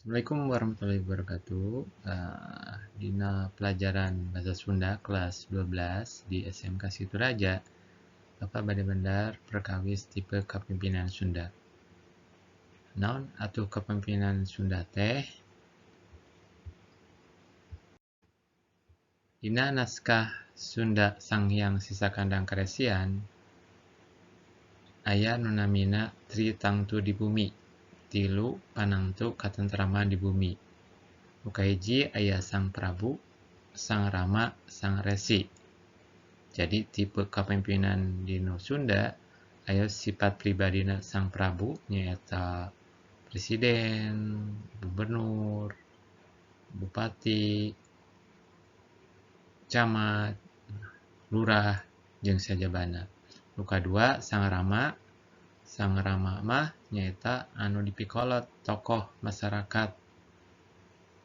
Assalamualaikum warahmatullahi wabarakatuh. Dina pelajaran Bahasa Sunda kelas 12 di SMK Situraja, Bapak bade mendar perkawis tipe kepemimpinan Sunda. Naon atuh kepemimpinan Sunda teh? Dina naskah Sunda Sanghyang Sisakandang Karesian aya nu namina Tri Tangtu di Bumi, tilu panangtu katentraman di bumi. Nu kahiji aya Sang Prabu, Sang Rama, Sang Resi. Jadi tipe kepemimpinan di nu Sunda aya sifat pribadina Sang Prabu nyaeta presiden, gubernur, bupati, camat, lurah, jeung sajabana. Nu kadua Sang Rama. Sang Rama mah nyaeta anu dipikolot tokoh masyarakat,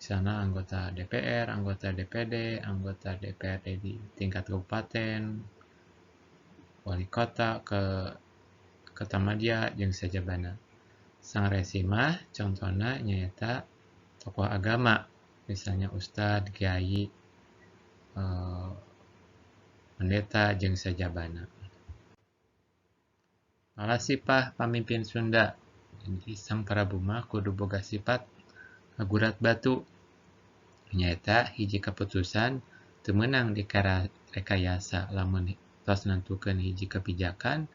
misalna anggota DPR, anggota DPD, anggota DPRD di tingkat kabupaten, wali kota, ke kota madya jeung sajabana. Sang Resi mah contohna nyaeta tokoh agama, misalnya ustad, kiai, pendeta jeung sajabana. Malasipah pamimpin Sunda. Jadi Sang Prabu mah kudu boga sifat ngagurat batu, nyaeta hiji keputusan teu meunang direkayasa, lamun tos nentukeun hiji kebijakan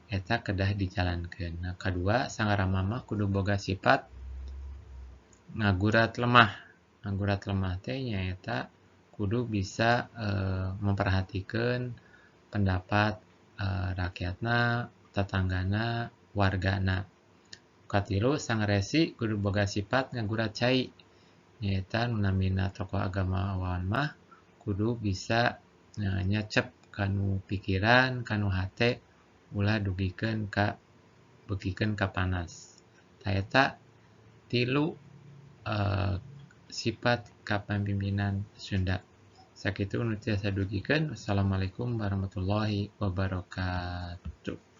eta kedah dijalankeun. Nah, kadua Sang Rama mah kudu boga sifat ngagurat lemah. Ngagurat lemah teh nyaeta kudu bisa memperhatikeun pendapat rakyatna, tatanggana, wargana. Katilu Sang Resi kudu boga sifat ngagurat cai, nyaeta nu namina tokoh agamawan mah kudu bisa nyecep kanu pikiran, kanu hate, ulah dugikeun ka beukikeun ka panas. Tah eta tilu sifat kapamimpinan Sunda. Sakitu nu tiasa dugikeun. Wassalamualaikum warahmatullahi wabarakatuh.